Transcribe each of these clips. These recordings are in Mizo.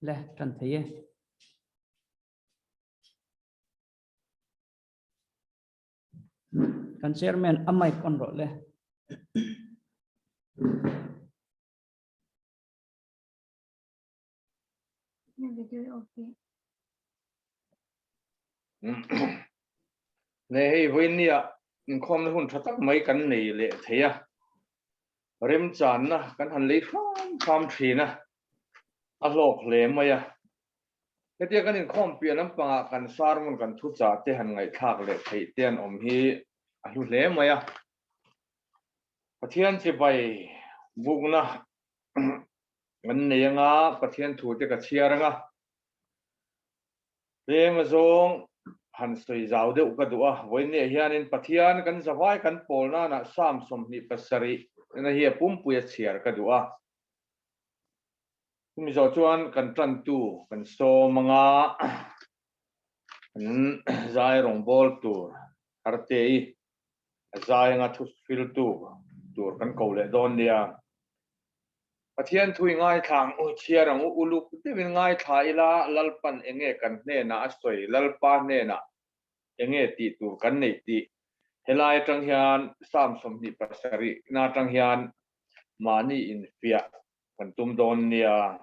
Le, tan thei e. Kan chairman a mic on rawh le. Ne hei vawinia inkhawmna hun tha tak mai kan nei leh thei a, remchanna kan han lei hram hram thin a, a hlawk hle mai a. Hetia kan inkhawm piah lampangah kan sermon kan thuchah te han ngaihthlak leh theih te an awm hi a hlu hle mai a. Pathian chibai bukna Kan nei anga Pathian thu te ka chhiar anga tlem azawng han sawi zau deuh ka duh a, vawiinniah hianin Pathian kan zavai kan pawl nanah Psalm 27 na hi a pumpui a chhiar ka duh a. Chumi zawh chuan kan tantu kan sawm anga kan zai rawngbawl tur Hartei a zai anga thu hriltu tur kan ko leh dawn nia. Pathian thu i ngaithla ang u, chhiar ang u, uluk deuhin ngaithla ila Lalpan enge kan hnenah a sawi, Lalpa hnenah enge tih tur kan neih tih helai atang hian Psalm 27 na atang hian mahni infiah kan tum dawn nia.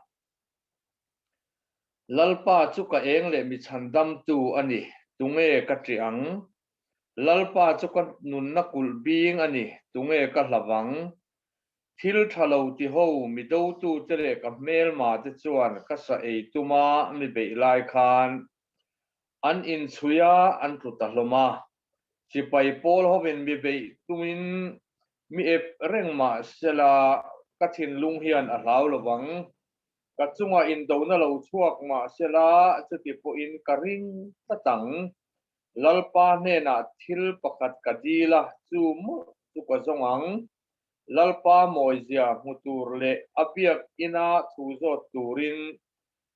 Lalpa chu ka eng leh mi chhandamtu a ni, tunge ka ṭih ang? Lalpa chu ka nunna kulh bing a ni, tunge ka hlavang? Thil ṭha lo ti ho, mi dotute leh ka hmelma te chuan ka sa ei tuma mi beih lai khan an inchhui a, an tlu ta hlawm a. Sipai pawl hovin mi beih tumin mi ep reng mah sela ka thinlung hian a hlau lo vang. Ka chungah indona lo chhuak mah sela chuti pawhin ka ring tlat ang. Lalpa hnenah thil pakhat ka dil a, chu mawlh chu ka zawng ang. Lalpa mawizia hmu tur leh a biak ina thu zawt turin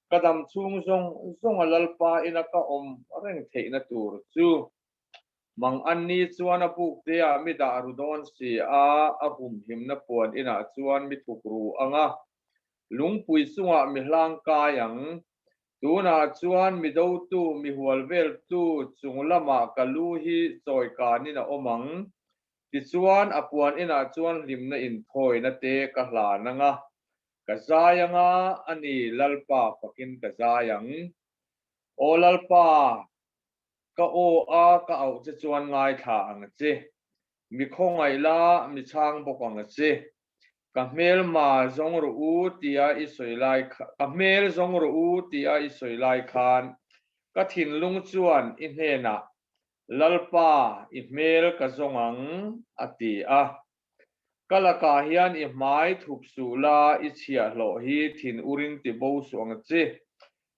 ka dam chhung zawng zawnga Lalpa ina ka awm reng theihna tur chu mang anni chuan a buk teah mi dah ru dawn si a, a humhimna puan inah chuan mi thuk ru ang a, lungpui chungah mi hlang kai ang. Tunah chuan mi dotu, mi hual veltu chung lamah ka lu hi chawi kanin a awm ang. Tichuan, a puan inah chuan hlimna inthawina te ka hlan ang a, ka zai ang a, a ni, Lalpa fakin ka zai ang. Aw Lalpa, ka aw a ka auh che chuan ngaithla ang che. Mi khawngaih la, mi chhang bawk ang che. Ka hmelma zawng rawh u tia i sawi lai ka hmel zawng rawh u tia i sawi lai khan ka thinlung chuan i hnenah Lalpa, i hmel ka zawng ang, a ti a. Ka lakah hian i hmai thup suh la, i chhiahhlawh hi thin urin ti bo suh ang che.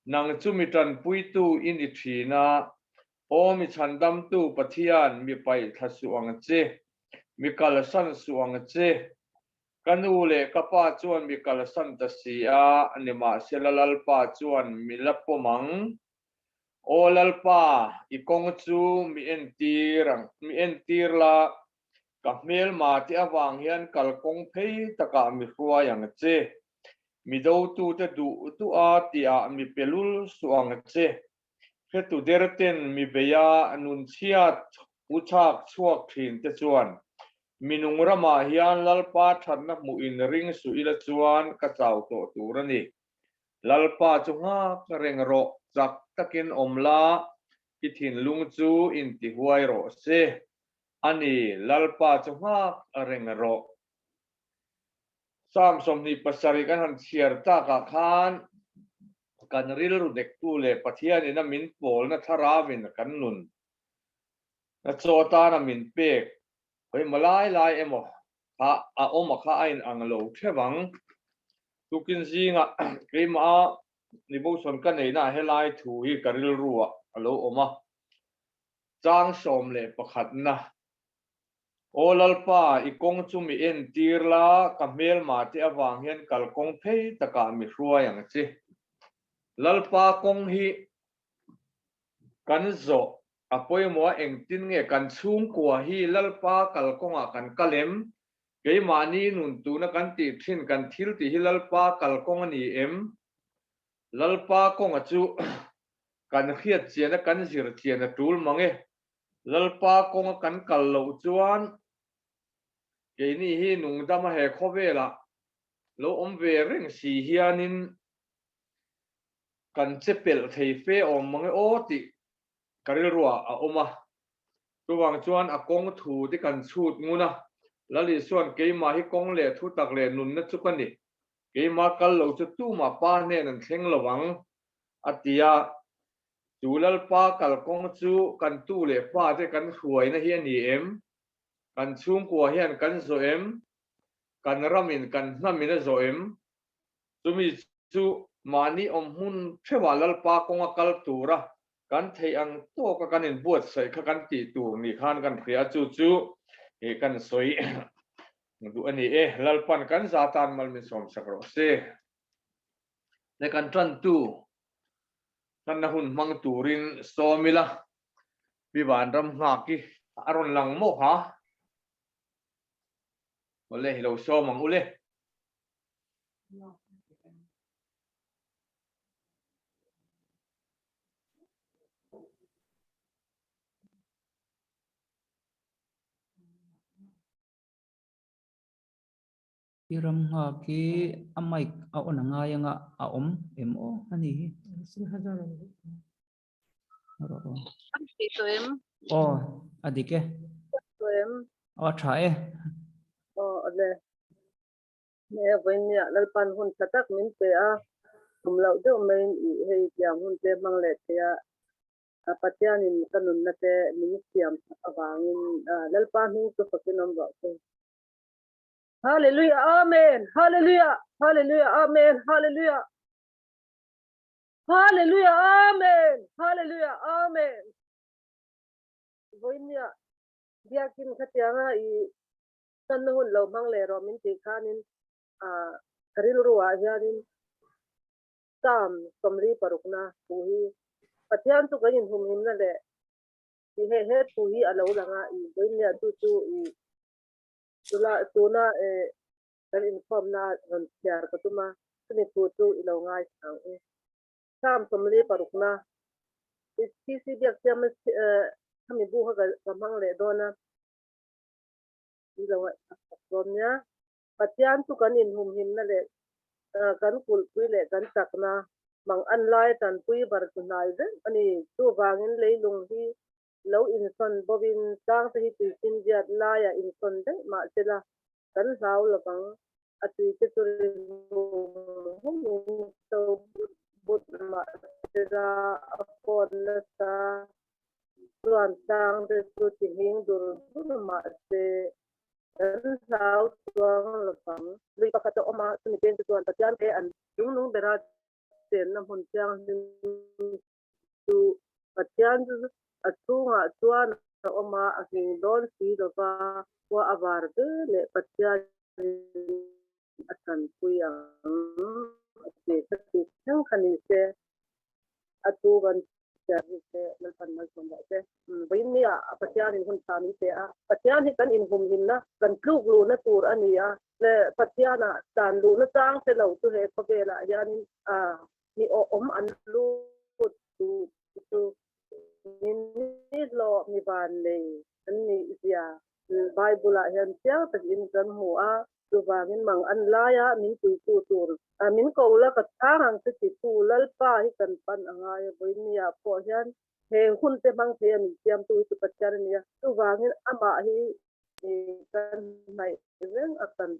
Nang chu mi tanpuitu i ni thin a, aw mi chhandamtu Pathian, mi paih thla suh ang che, mi kalsan suh ang che. Ka nu leh ka pa chuan mi kalsan ta si a, nimahsela Lalpa chuan mi la pawm ang. Aw Lalpa, i kawng chu mi entir ang, mi entir la, ka hmelma te avang hian kalkawng phei takah mi hruai ang che. Mi dotute duh duh a tihah mi pe lul suh ang che. Hretu derten mi beia nunchhiat u chhak chhuak thin te chuan mi nung ramah hian Lalpa thatna hmuh in ring suh ila chuan ka chau tawh tur a ni. Lalpa chu nghak reng rawh, chak takin awm la, i thinlung chu intihuai rawh se. A ni, Lalpa chu nghak reng rawh. Psalm 27 kan han chhiar takah khan kan rilru dektu leh Pathianin a min pawlna thlarauin kan nun na chaw atana min pek pawimawh lai lai emaw kha a awm a kha a inang lo theuh ang. Tukin zingah keimah devotion ka neihna ah helai thu hi ka rilru ah a lo awm a, chang 11 na, Aw Lalpa, i kawng chu mi entir la, ka hmelma te avang hian kalkawng phei takah mi hruai ang che. Lalpa kawng hi kan zawh a pawimawh a, engtin nge kan chhungkua hi Lalpa kalkawngah kan kal em? Keimahni nun tuna kan tih thin kan thil tih hi Lalpa kalkawng a ni em? Lalpa kawnga chu kan hriat chian a kan zir chian a tul mang e. Lalpa kawnga kan kal loh chuan keini hi nungdama he khawvelah lo awm ve reng si hianin kan che pelh thei fe awm mang e aw tih ka rilruah a awm a. Chuvang chuan a kawng thu te kan chhut ngun a, Lal Isua'n keimah hi kawng leh thu tak leh nunna chu ka ni, keimah kal lo chu tumah pa hnen an thleng lo ang, a ti a. Chu Lalpa kalkawng chu kan tu leh fa te kan hruaina hi a ni em? Kan chhungkua hian kan zawh em? Kan ramin kan hnamin a zawh em? Chumi chu mahni awm hmun theuhah Lalpa kawnga kal tura kan theih ang tawka kan inbuatsaih kha kan tih tur ni khan kan hria a, chu chu ih kan sawi duh a ni e. Lalpan kan za tan mal min sawmsak rawh se. Le kan tantu tanna hun hmang turin sawm ila, Pi Vanram nghak hi a rawn lang maw kha? Awle, i lo sawm ang ule. I ram nghak hi a mic a on a ngai anga a awm em aw a ni hi. Aw a dik e. Aw a tha e. Aw awle. He vawinia Lalpan hun tha tak min pe a, tum loh deuh maiin i hei tiang hun te hmang leh thei a, Pathianin ka nunna te min siam chak avangin Lalpa hming chu fakin awm rawh se. Hallelujah Amen Hallelujah Hallelujah Amen Hallelujah Hallelujah Amen Hallelujah Amen Vawinia biakin khatianga i Channa hun lo hmang leh rawh min tih khanin ka rilruah hianin Psalm 46 thu hi Pathian chu kan inhumhimna leh tih he he thu hi a lo lang a, i vawinia chu chu i tula tuna kan inkhawmna rawn chhiar ka tum a, chumi thu chu i lo ngaithla ang u. Psalm 46 PC Biaksiama khami bu kha ka hmang leh dawn a. Nia, Pathian chu kan inhumhimna leh kan kulhpui leh kan chakna mang an lai tanpui bar chu hnai vek a ni. Chuvangin leilung hi lo insawn bawin tlangte hi tuisin biat laiah insawn daih mah sela kan hlau lovang. A tuite chu ri hum humin so but but mah sela a fawn nasa. Chuan tlang te chu ti hing dur dur mah se kan hlau chuang lovang. Lui pakhat a awm a, chumi peng te chuan Pathian te an lungnung bera chenna hmun thianghlim chu Pathian chu a chhungah chuan a awm a, a hing dawn si lova, khua a var ve leh Pathianin a tanpui ang a ti. Heti thleng kha ni se a tu kan Service te Lalpan malsawm rawh se. Vawiin nia Pathian in hun tha min pe a, Pathian hi kan inhumhimna, kan tluk luhna tur a ni a, le Pathiana tan luhna chang te lo chu he khawvelah hianin mi awm an lut duh chu mi hlawh mi van nei an nih zia Bible ah hian chiang takin kan hmu a, chuvangin mang an laia min puitu tur min ko la ka chhang ang che titu Lalpa hi kan pan a ngai a, vawinia pawh hian he hun te hmang thei a min siamtu hi chu Pathian a ni a, chuvangin amah hi kan hnaih reng a kan.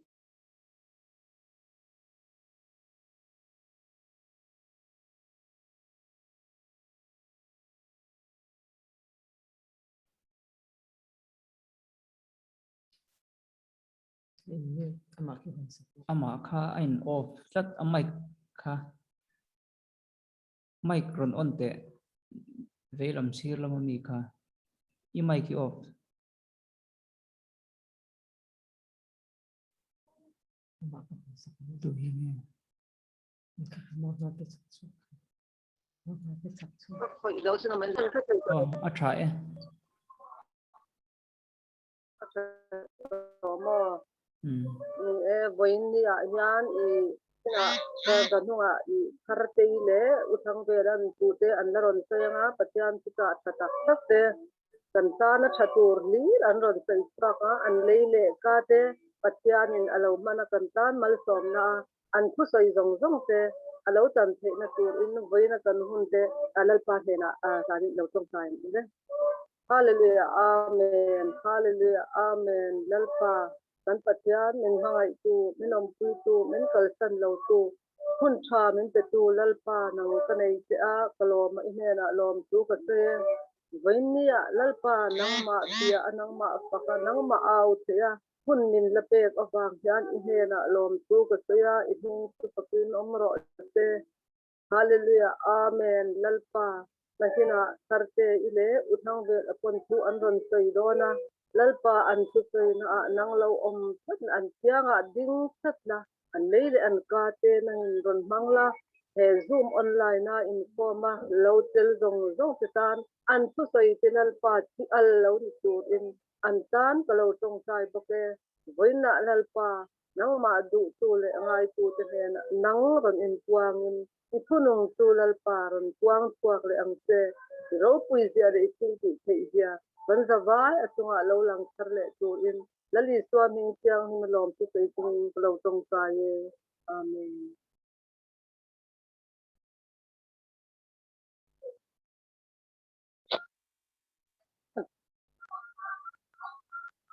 Amah kha a in off tlat a mic kha mic rawn on teh veilam sir lama mi kha i mic i off. Aw a tha e. Ni e, vawiin ni ah hian i inah ka hnungah i Thartei leh U Thangvela mitute an la rawn sawi anga Pathian chu chah tha tak tak te kan tana tha tur hlir an rawn sawi chhuak a, an lei leh ka te Pathianin a lo hman a kan tan malsawmna a an thusawi zawng zawng te a lo tan theihna turin vawiina kan hun te Lalpa hnenah hlan in lo tawngtai ang le. Hallelujah Amen Hallelujah Amen Lalpa kan Pathian min hmangaihtu min awmpuitu min kalsan lotu hun tha min petu Lalpa nang ka nei che a ka lawm a i hnenah lawm chu ka sawi e vawiinniah Lalpa nangmah bia a nangmah fak a nangmah au theih a Hun min la pek avang hian i hnenah lawm chu ka sawi a, i hming chu fakin awm rawh se. Hallelujah Amen Lalpa nakinah Tharte i leh U Thangvel a pawn chu an rawn sawi dawn a, Lalpa an thusawi naah nang lo awm tlat na an thiangah ding tlat la, an lei leh an ka te nangin rawn hmang la, he Zoom online a inkhawm a lo tel zawng zawng te tan an thusawi te Lalpa chi al lo ni turin An tan ka lo tawngtai bawk e. Vawiinah Lalpa, nangmah duhtu leh ngaitute hnenah nang rawn inpuangin i thunung chu Lalpa rawn puang chhuak leh ang che. I ropui zia leh i thil tih theih zia kan zavai a chungah lo lang thar leh turin Lal Isua hming thianghlim a lawm thusawi chungin ka lo tawngtai e. Amen.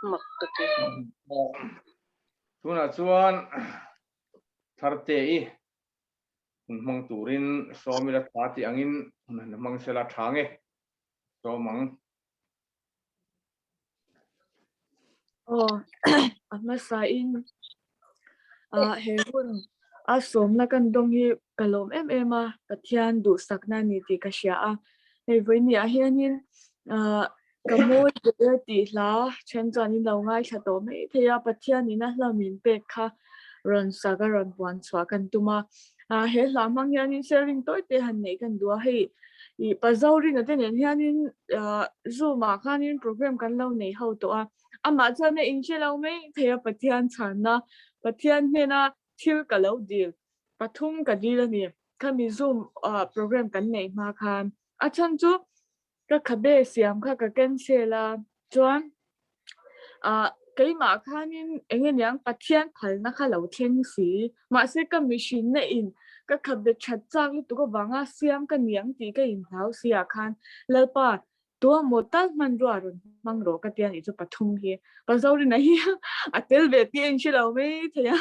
Mak ka ti. Tunah chuan Tharte i hun hmang turin sawm ila tha tih angin hun han hmang sela tha nge sawm ang. Aw, a hmasa in he hun a sawmna kan dawng hi ka lawm em em a, Pathian duhsakna a ni tih ka hria a. Hei vawiin ah hianin ka mawi ber tih hla then chuan in lo ngaithla tawh mai thei a, Pathian in a hla min pek kha rawn sak a rawn puan chhuah kan tum a. He hla hmang hianin sharing tawi te han neih kan duh a, hei ih Pazorin-a te nen hianin Zoom ah khanin program kan lo nei ho tawh a. Amah chuan a inhre lo mai thei a Pathian chhanna, Pathian hnena thil ka lo dil, pathum ka dil a ni. Khami Zoom program kan neih hma khan a chhan chu ka khabe siam kha ka cancel a, chuan keimah khanin eng nge niang Pathian phalna kha lo thleng si, mahse ka mihrinna in ka khabe that chak lutuk avanga siam ka niang tih ka inhlau si ah khan Lalpa Tua maw tal hmanrua rawn hmang rawh ka tia nih chu pathum hi Pazorina hi a tel ve tih a inhre lo mai thei a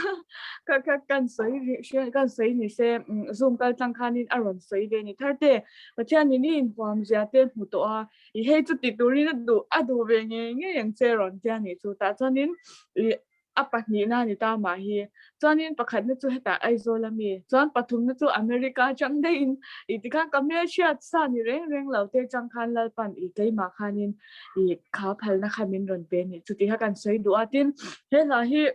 ka ka kan sawi kan sawi ni se zoom kal tlang khanin a rawn sawi ve ni thar te Pathian in i inhuam zia te hmu tawh a i hei chu ti turin a duh a duh ve ngei ngei ang che rawn tia nih chu tah chuanin i A pahnihna a ni ta mah hi. Chuanin pakhatna chu hetah Aizawl a mi. Chuan pathumna chu America atang daihin i tikhan ka hmelhriat sa ni reng reng lo te atang khan Lalpan i keimah khanin i kha phalna kha min rawn pe a ni. Chuti kha kan sawi duh a. Tin, he hla hi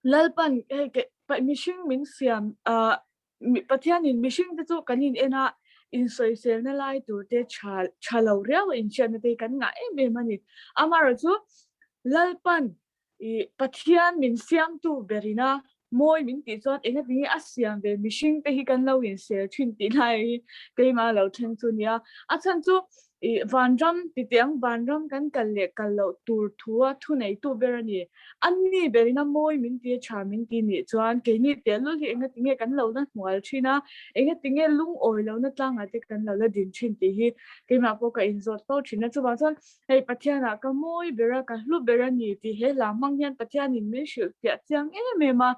Lalpan hei ke mihring min siam ah Pathianin mihring te chu kan in en a, insawiselna lai tur te tha tha lo riau a inhriatna te hi kan ngah em em a ni. Amaherawhchu Lalpan i Pathian min siamtu berina mawi min tih chuan engatinge a siam ve mihring te hi kan lo insel thin tih lai hi keimah lo thleng chu nia. A chhan chu i vanram titiang vanram kan kal leh kal loh tur thu a thuneitu ber a ni. A ni berin a mawi min ti a tha min ti nih chuan keini tehlul hi engatinge kan lo la hnual thin a, engatinge lungawi lohna tlangah te kan lo la din thin tih hi keimah pawh ka inzawt fo thin a. Chuvang chuan hei Pathianah ka mawi ber a, ka hlu ber a ni tih he hla hmang hian Pathianin min hrilh fiah chiang em em a.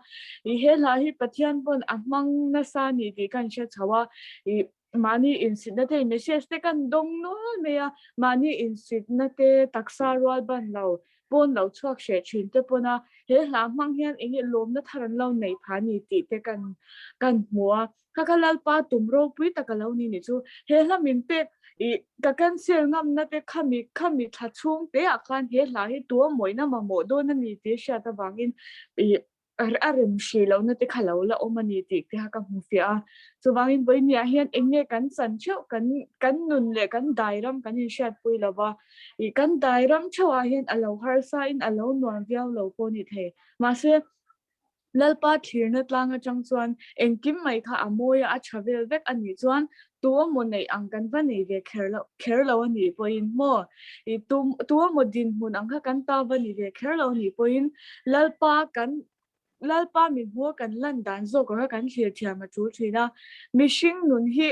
Ih he hla hi Pathian pawn a hmang nasa a ni tih ka inhre chho a. Ih mahni insitna te message te kan dawng nual mai a, mahni insitna te taksa rual ban lo pawn lo chhuak hreh thin te pawn a, he hla hmang hian eng nge lawmna thar an lo nei pha ni tih te kan kan hmu a, kha kha Lalpa tum ropui tak a lo ni nih chu, he hla min pek ih ka cancel ngamna te khami khami tha chhung te ah khan he hla hi tua mawina mamawh dawn a ni tih hriat avangin ih. A rem hrih lohna te kha lo la awm a ni tih te kha ka hmu fiah a. Chuvangin vawinia hian eng nge kan chan theuh kan kan nun leh kan dairam kan inhriatpui lo va, ih kan dairam theuhah hian a lo harsa in a lo nuam viau lo pawh a ni thei. Mahse, Lalpa thlirna tlang atang chuan engkim mai kha a mawi a, a tha vel vek a nih chuan tu emaw neih ang kan va nei ve kher lo kher lo a nih pawhin maw ih tu tu emaw dinhmun ang kha kan ta va ni ve kher lo a nih pawhin Lalpa kan Lalpa mi hmua kan lan dan zawk ang kha kan thlir thiam a tul thin a, mihring nun hi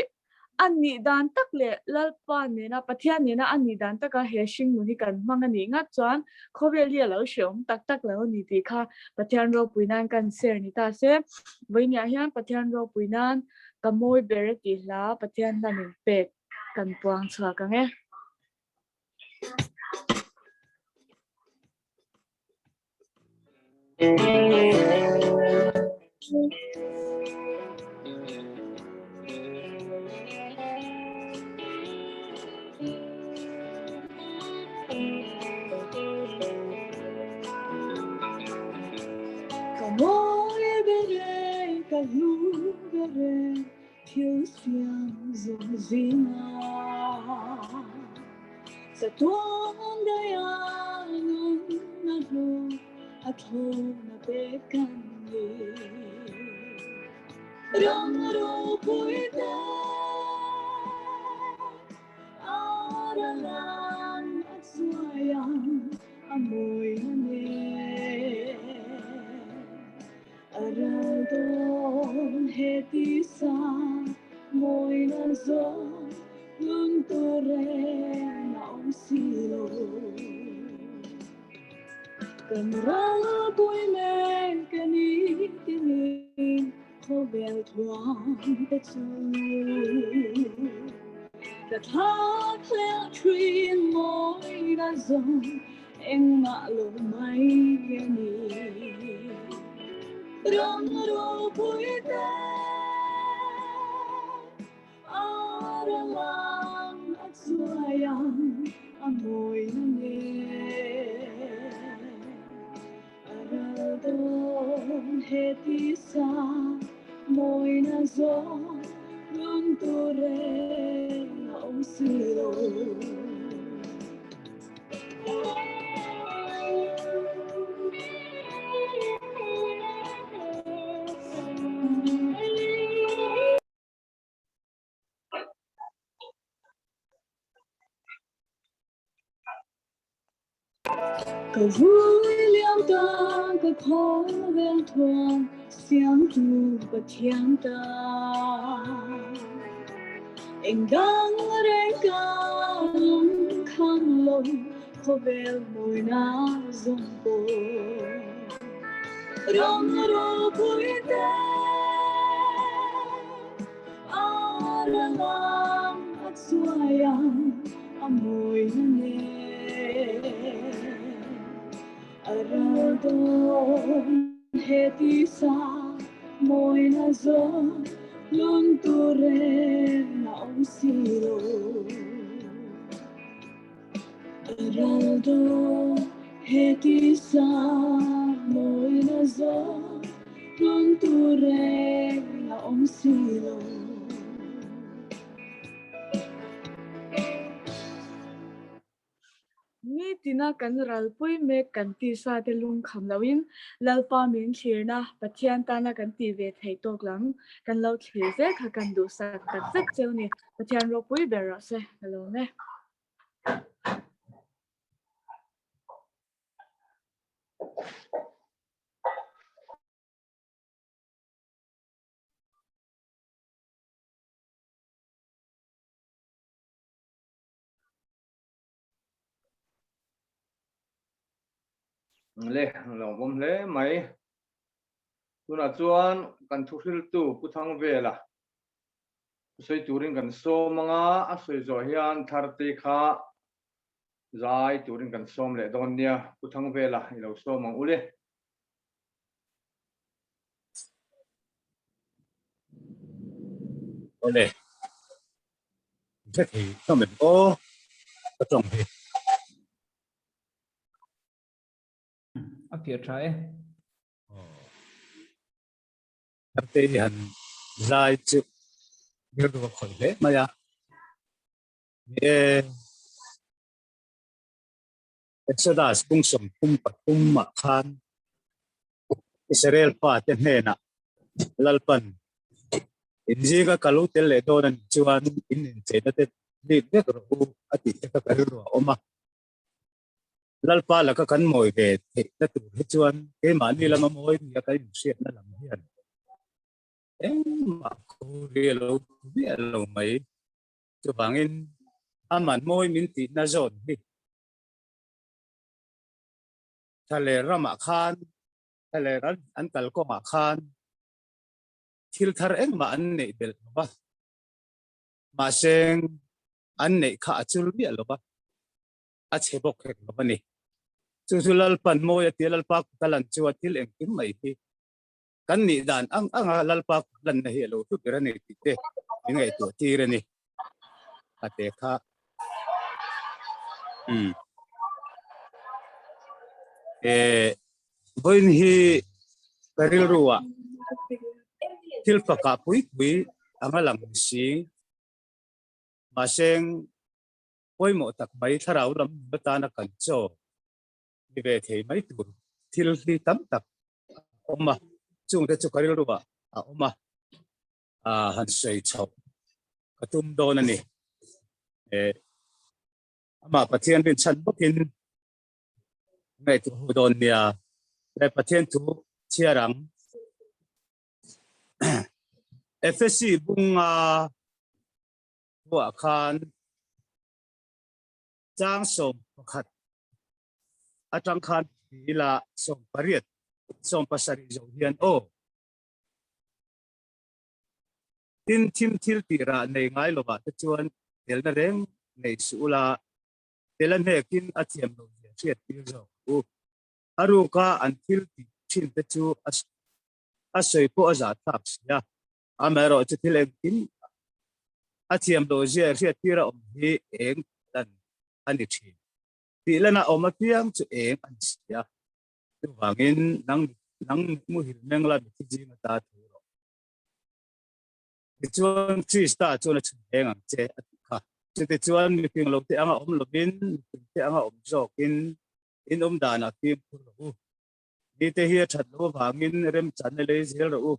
A nih dan tak leh Lalpa nena, Pathian nena a nih dan taka he hringnun hi kan hmang a nih ngat chuan khawvel hi a lo hrehawm tak tak lo a ni tih kha Pathian ropui nan kan share ni ta se. Vawiiniah hian Pathian ropui nan ka mawi ber e tih hla Pathian hla min pek kan puang chhuak ang e. Ka mawi ber e, ka hlu ber e, thil siam zawng zingah. Chatuan daia nunna hlu a thlawna pek kan ni. Ram ropui te ara lang a chuai ang a mawi a nen. A ral dawn he tisa mawina zawng hlun tur reng a awm si lo. Kan ral pui mek a ni tinin khawvel thuam te chu ka thlak hlel thin mawina zawng Engmah lo mai a ni. Ram ropui te ara lang a chuai ang a mawi na nge. A ral dawn he tisa mawi na zawng run tur reng a awm si lo. Ka vui liam ta ka khawvel thuam siamtu Pathian ta. Eng dang reng ka lung kham lo khawvel mawina zawng pawh. Ram ropui te ara lang a chuai ang a mawina nen. A ral dawn he tisa mawina zawng lun tur reng a awm si lo. A ral dawn he tisa mawina zawng lun tur reng a awm si lo. Nitina kan ralpui mek kan tisa te lungkham loin Lalpa min thlirna Pathian tana kan tih ve theih tawk lam kan lo thlir zel kha kan duhsak tak zet cheu ni. Pathian ropui ber rawh se ka lawm e. Le, lo awm hle mai. Tunah chuan kan thuhriltu Pu Thangvela sawi turin kan sawm anga a sawi zawh hian Tharte kha zai turin kan sawm leh dawn nia. Pu Thangvela i lo sawm ang u le. Awle. Hre thei hlawm em aw ka tawng hi. A fiah tha e. Arte i han zai chu rilru a khawih hle mai a. Ni e, Exodus kung 33 ah khan Israel fate hnenah Lalpan in zinga ka lo tel leh dawn a nih chuan in incheina te lit vek rawh u a tih te kha ka rilru a awm a. Lalpa laka kan mawi ve theihna tur hi chuan keimahni lama mawi nia kan inhriatna lam hian engmah khawri a lo miah lo mai. Chuvangin aman mawi min tihna zawn hi Thlaler ramah khan, thlaler an kal kawngah khan thil thar engmah an neih belh lo va, mahse an neih kha a chul miah lo va, a chhe bawk hek lo a ni. Chu chu Lalpan mawi a tia Lalpa kut a lan chu a thil engkim mai hi kan nih dan ang anga Lalpa kut lanna hi a lo hlu ber a ni tih te min ngaihtuah tir a ni. A te kha. Umm. Eh, vawiin hi ka rilru ah thil pakah pui pui anga lang si. Mahse pawimawh tak mai thlarau lam atana kan chaw ni ve thei mai tur thil hi tam tak a awm a, chungte chu ka rilru ah a awm a, han sawi chhoh ka tum dawn a ni. Amah Pathian rinchhan bawkin ngaihtuah hu dawn nia, he Pathian thu chhiar ang. Efesi bunga Thuah khan chang 11 atang khan ila 18 17 zo hian aw. Tin, thim thil tirah nei ngai lovah te chuan telna reng nei suh ula, tel a hnekin a thiam lo zia hriat tir zawk u. A ruka an thil tih thin te chu a sawi pawh a zahthlak si a. Amaherawh chu thil engkim a thiam loh zia hriat tir a awm hi eng lan a ni thin. Tih lana awm apiang chu eng a ni si a. Chuvangin nang nang muhil meng la mithi zing ata thu rawh. Tichuan Krista chuan a chhun eng ang che a tih kha. Chutichuan miping lo te anga awm lovin miping te anga awm zawkin in awm danah fimkhur rawh u. Mite hi a that loh avangin remchanna lei zel rawh u.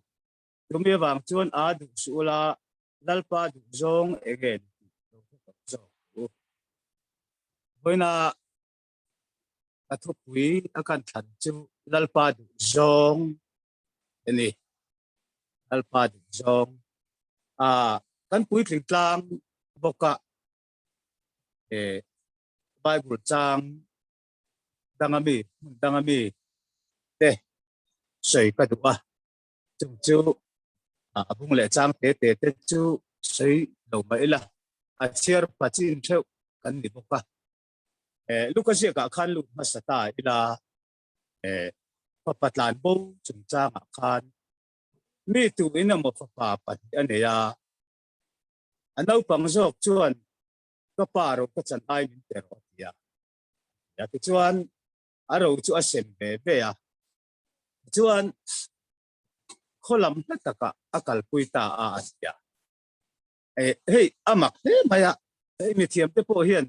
Chumi avang chuan a duh suh ula, Lalpa duh zawng enge ni tih lo hre tawh zawk u. Vawiina ka thupui a kan thlan chu Lalpa duh zawng a ni. Lalpa duh zawng. A kan puitling tlang bawka e Bible chang danga mi hmun danga mi te sawi ka duh a. Chung chu a bung leh chang te te te chu sawi lo mah ila a chhiar pa chin theuh kan ni bawk a. Luka ziakah khan lut hmasa ta ila fapa tlan bo chungchangah khan mi tu in emaw fapa pahnih a nei a, a naupang zawk chuan ka pa ro ka chan ai min pe rawh a ti a. Tichuan a ro chu a sem ve ve a. Chuan khaw lam hla takah a kalpui ta a a ti a. Hei a mak hle mai a, hei mithiam te pawh hian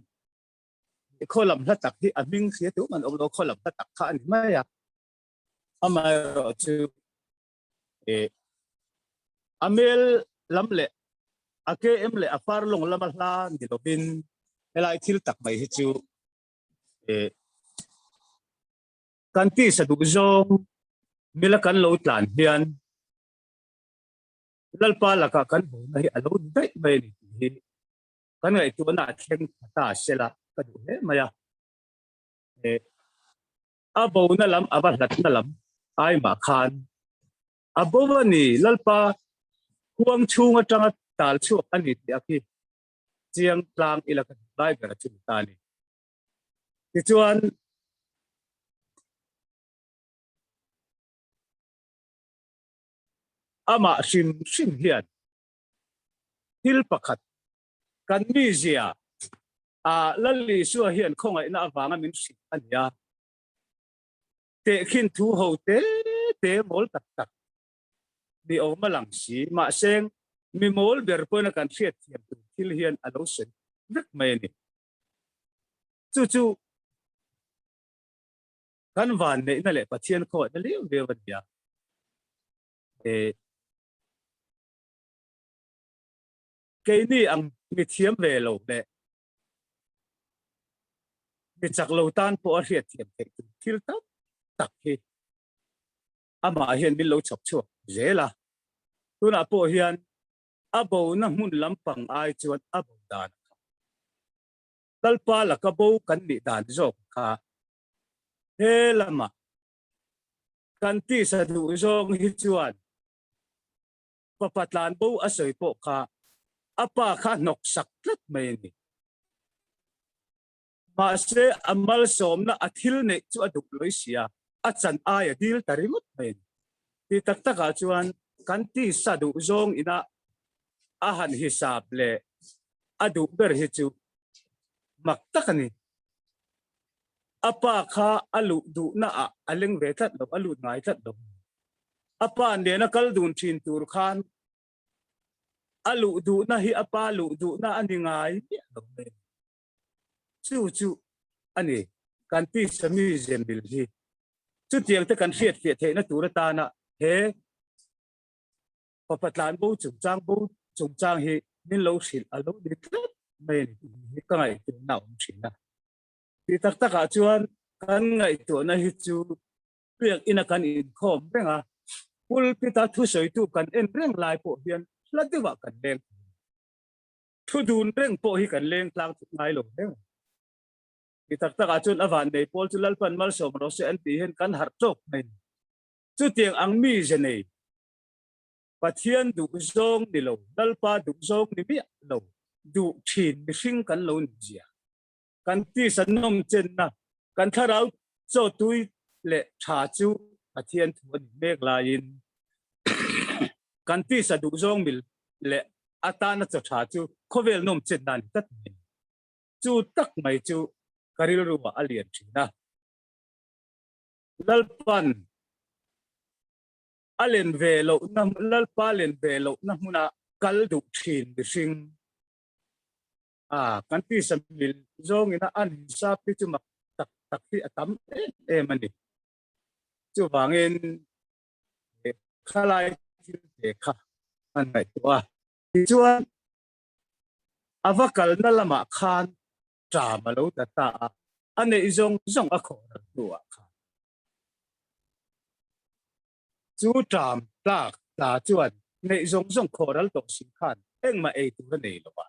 khaw lam hla tak hi a hming hria tum an awm lo, khaw lam hla tak kha a ni mai a. Amaherawh chu a mel lam leh a KM leh a farlong lama hla ni lovin helai thil tak mai hi chu Kan tisa duh zawng mila kan lo tlan hian Lalpa lakah kan hmuhna hi a lo ni daih mai a ni tih hi kan ngaihtuahna a thleng tha ta sela ka duh hle mai a. A bona lam a va hlatna lam ai mah khan a bo a ni Lalpa huang chhung atanga tal chhuak a ni tih a khi chiang tlang ila ka duh lai ber a chu ni ta a ni. Tichuan, amah hrim hrim hian thil pakhat kan mizia a Lal Isua hian khawngaihna avanga min hrilh a ni a, tehkhin thu ho te te mawl tak tak. Ni awm a lang si. Mahse, mi mawl ber pawhin a kan hriatthiam tur thil hian a lo sawi vek mai a ni. Chu chu kan vanneihna leh Pathian khawihna liau liau a ni a. Eh, keini ang mi thiam ve lo leh mi chak lo tan pawh a hriatthiam theih tur thil tam tak hi amah hian min lo chhawp chhuak zel a. Tunah pawh hian a bona hmun lampang ai chuan a bo dan a kha. Lalpa laka bo kan nih dan zawk kha he lamah kan tisa duh zawng hi chuan fapa tlan bo a sawi pawh kha a pa kha hnawk sak tlat mai a ni. Mahse a malsawmna a thil neih chu a duh lawih si a, a chan ai a dil ta ringawt mai a ni. Ti tak takah chuan kan tisa duh zawng ina a han hisap leh a duh ber hi chu mak tak a ni. A pa kha a luh duhna ah a leng ve tlat lo, a lut ngai tlat lo. A pa nena kal dun thin tur khan a luh duhna hi a pa luh duhna a ni ngai miah lo mai. Chu chu a ni kan tisa mi zembil hi. Chutiang te kan hriatfiah theihna tur atana he Fapa tlan bo chungchang bo chungchang hi min lo hrilh a lo ni tlat mai a ni tih hi ka ngaihtuahna a awm thin a. Tih tak takah chuan kan ngaihtuahna hi chu biak ina kan inkhawm reng a, pulpit-a thusawitu kan en reng lai pawh hian hla deuhah kan leng thei a. Thu dun reng pawh hi kan leng tlang thut ngai lo reng a. Tih tak takah chuan a vannei pawl chu Lalpan malsawm rawh se an tih hian kan harh tawk mai a ni. Chutiang ang mize nei Pathian duh zawng ni lo, Lalpa duh zawng ni miah lo, duh thin mihring kan lo ni zia. Kan tisa nawm chenna, kan thlarau chaw tui leh tha chu Pathian thu a ni mek laiin kan tisa duh zawng mil leh atana chaw tha chu khawvel nawm chenna a ni tlat mai. Chu tak mai chu ka rilruah a lian thin a. Lalpan a len ve lohna Lalpa len ve lohna hmuna kal duh thin mihring a kan tisa mil zawngina an hisap hi chu mak tak tak hi a tam em em a ni. Chuvangin khalai thil te kha an ngaihtuah a. Tichuan a va kalna lamah khan ṭam a lo ta ta a, a neih zawng zawng a khawh ral hnuah khan. Chu ṭam tlak tla chuan neih zawng zawng khawh ral tawh si khan engmah ei tur a nei lo a,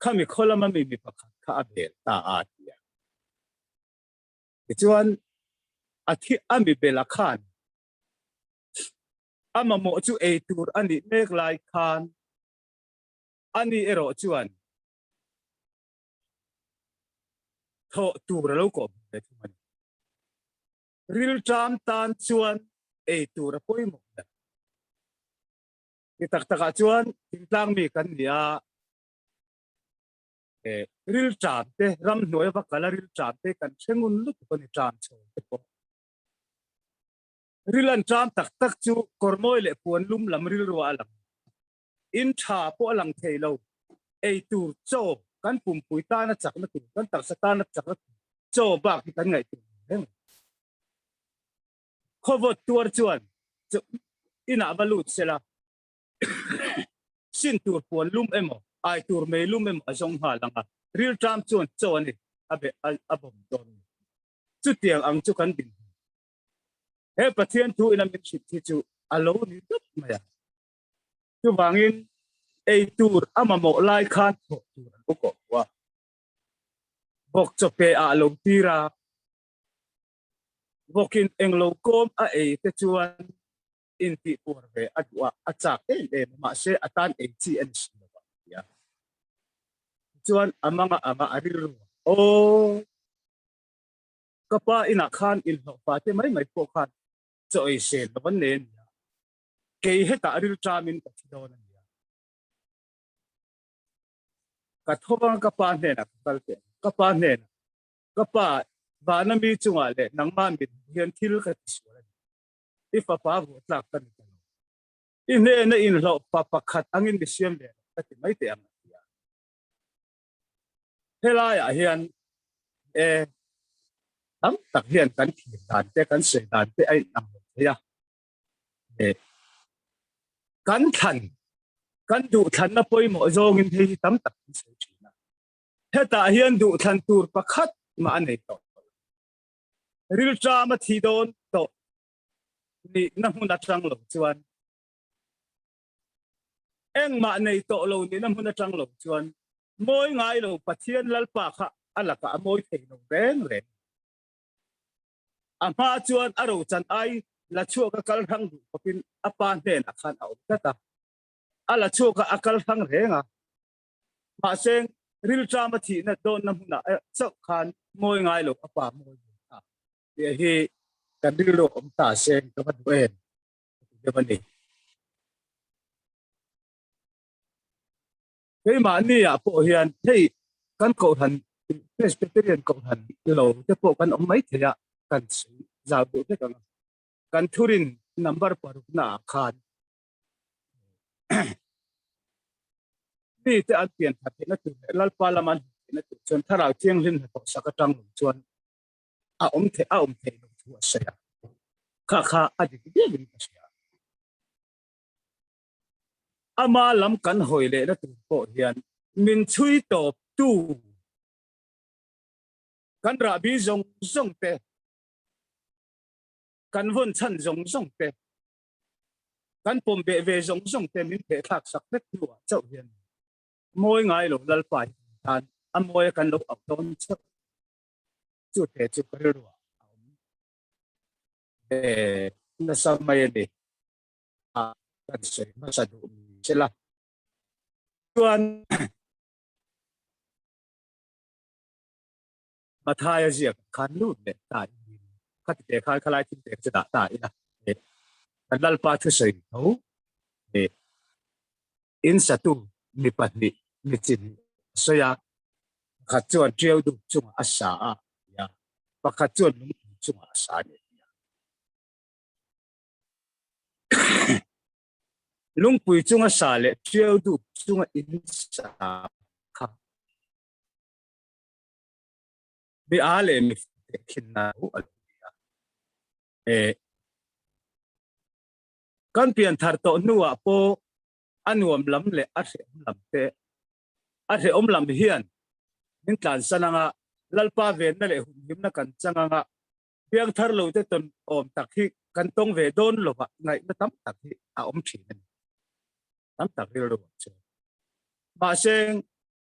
khami khaw lama mi mi pakhat kha a bel ta a ti a. Tichuan a thi a mi bela khan a mamawh chu ei tur a nih mek lai khan ani erawh chuan thawh tur a lo kawh hmu ve thung a ni. Rilṭam tan chuan ei tur a pawimawh ber. Ti tak takah chuan thingtlang mi kan ni a, eh rilṭam te ramhnuai va kal a rilṭam te kan hre ngun lutuk a ni ṭam chho te pawh. Ril an ṭam tak tak chu kawrmawi leh puan lum lam rilruah a lang. In tha pawh a lang thei lo. Ei tur chaw kan pumpui tana chakna tur, kan taksa tana chakna tur chaw bak hi kan ngaihtuah lo reng. Khawvawt tuar chuan inah va lut sela, sin tur puan lum emaw, ai tur mei lum emaw a zawng nghal ang a, rilṭam chuan chaw a ni a be a bawm dawn a ni. Chutiang ang chu kan dinhmun. He Pathian thu ina min hrilh hi chu a lo ni tlat mai a. Chuvangin ei tur a mamawh lai khan thawh tur an u kawh a. Vawk chawpe ah lo tir a, vawkin englo kawm a ei te chuan intih puar ve a duh a, a chak em em a, mahse a tan ei chi a ni si lo a ti a. Tichuan a manga anga a rilru a, Aw, ka pa inah khan inhlawhfa te mai mai pawh khan chaw ei sel lo an nei a nia. Kei hetah rilṭamin ka thi dawn a nia. Ka tho anga ka pa hnenah ka kal teh ang. Ka pa hnenah, Ka pa, vana mi chungah leh nangmah mit hian thil ka tisual a ni. I fapa vuah tlak ka ni ta lo. I hnena inhlawh pa pakhat angin mi siam ve rawh ka ti mai teh ang a ti a. Helaiah hian e tam tak hian kan thlir dan te kan sawi dan te a inang lo thei a. E kan thlan kan duhthlanna pawimawh zawngin hei hi tam tak kan sawi thin a. Hetah hian duhthlan tur pakhat mah a nei tawh lo. Rilṭam a thi dawn tawh nihna hmun atang lo chuan engmah nei tawh lo nihna hmun atang lo chuan mawi ngai lo Pathian Lalpa kha a lakah a mawi thei lo reng reng. A hma chuan a rochan ai la chhuak a kal hrang duh khawpin a pa hnenah khan a awm tlat a. A la chhuak a a kal hrang reng a. Mahse, rilṭam a thihna dawnna hmunah chauh khan mawi ngai lo a pa mawi ve ta. Tih hi kan rilru awm ta se ka va duh em ka ti deuh a ni. Keimahni ah pawh hian hei kan kohhran Presbyterian kohhran lo te pawh kan awm mai thei a, kan sawi zau duh vek ang a. Kan thurin number parukna ah khan mite an pian that theihna tur leh Lalpa lama an hmuh theihna tur chuan Thlarau Thianghlim hnathawh sak atang lo chuan a awm theih a awm theih loh thu a sawi a, kha kha a dik viauin ka hria. Ama lam kan hawi lehna tur pawh hian min chhui tawp tu kan rahbi zawng zawng te, kan vawn chhan zawng zawng te, kan pawm beh ve zawng zawng te min pheh thlak sak vek hnuah chauh hian mawi ngai lo Lalpa hi kan tan a mawi a kan lo auh dawn chauh. Chu te chu ka rilru ah a awm ve nasa mai a ni. A kan sawi hmasa duh ni sela chuan Mathaia ziak khan lut leh ta in khati te khan khalai thil te chu dah ta ila kan Lalpa thusawi tho in satu mi pahnih mi chin a sawi a, pakhat chuan ṭiau dup chungah a sa a ti a, pakhat chuan lungpui chungah a sa a ni a ti a. Lungpui chunga sa leh ṭiau dup chunga in sa kha mi a leh mi tehkhinna lo a lo ni a. Kan pianthar tawh hnuah pawh a nuam lam leh a hrehawm lam te, a hrehawm lam hian min tlansan anga Lalpa venna leh humhimna kan chang anga piangthar lo te tawn awm tak hi kan tawng ve dawn lova ngaihna tam tak hi a awm thin a ni. Tam tak rilru ang che. Mahse,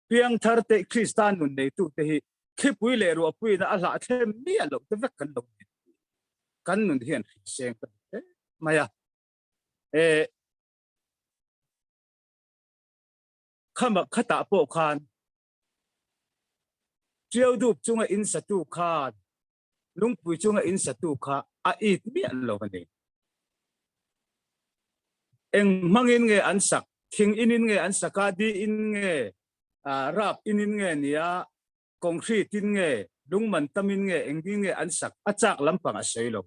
piangthar te Krista nun neitu te hi thlipui leh ruahpuina a hlah thlem miah loh te vek kan lo ni. Kan nun hian hriseng ka ti hle mai a. E, khama khatah pawh khan Ṭiaudup chunga in satu khan lungpui chunga in satu kha a it miah lo a ni. Eng hmangin nge an sak? Thing inin nge an sak a, di in nge, rap inin nge nia, concrete in nge, lungman tamin nge, engtin nge an sak? A chak lampang a sawi lo.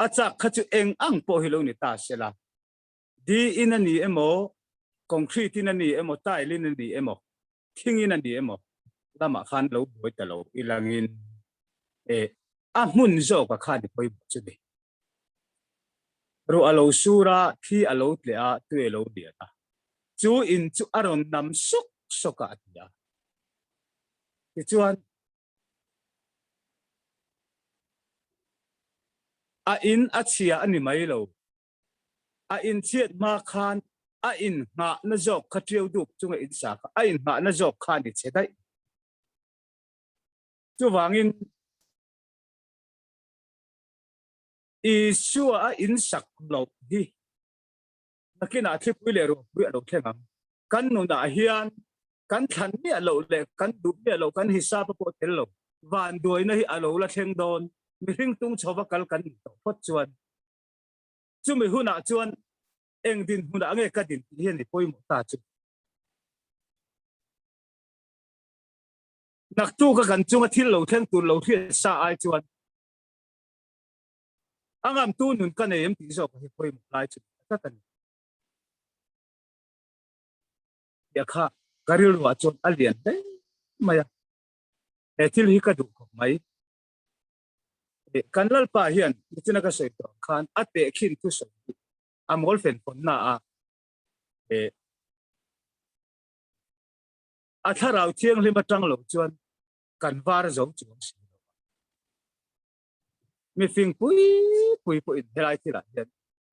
A chak kha chu eng ang pawh hi lo ni ta se la, di in a ni emaw, concrete in a ni emaw, tile in a ni emaw, thing in a ni emaw lamah khan lo buai ta lo ilangin e a hmun zawk a khan i pawimawh chu ni. Ruah a lo sur a, thli a lo tleh a, tui a lo lian a, chu in chu a rawn nam sawk sawk a a ti a. Tichuan a in a chhia a ni mai lo. A inchhiat hma khan a inngahna zawk kha ṭiau duk chunga insa kha a inngahna zawk kha a ni chhe daih. Chuvangin Isua a insak loh hi nakinah thlipui leh ruahpui a lo thleng ang. Kan nunah hian kan thlan miah loh leh kan duh miah loh kan hisap a pawh tel lo. Vanduaina hi a lo la thleng dawn. Mihring tung chhova kal kan nih tawh phawt chuan Chumi hunah chuan eng dinhmunah nge ka din tih hian i pawimawh ta chu. Naktuka kan chunga thil lo thleng tur lo hriat sa ai chuan a ngamtu nun ka nei em tih zawk hi pawimawh lai chu. tlat a ni. Tia kha ka rilruah chuan a lian hle mai a, he thil hi ka duh khawp mai. Kan Lalpa hian nichina ka sawi tawh ang khan a tehkhin thusawi hi a mawl fen fawnna a a thlarau thianghlim atang lo chuan kan var zo chuang si lo a. Mifing pui pui pawhin helai thilah hian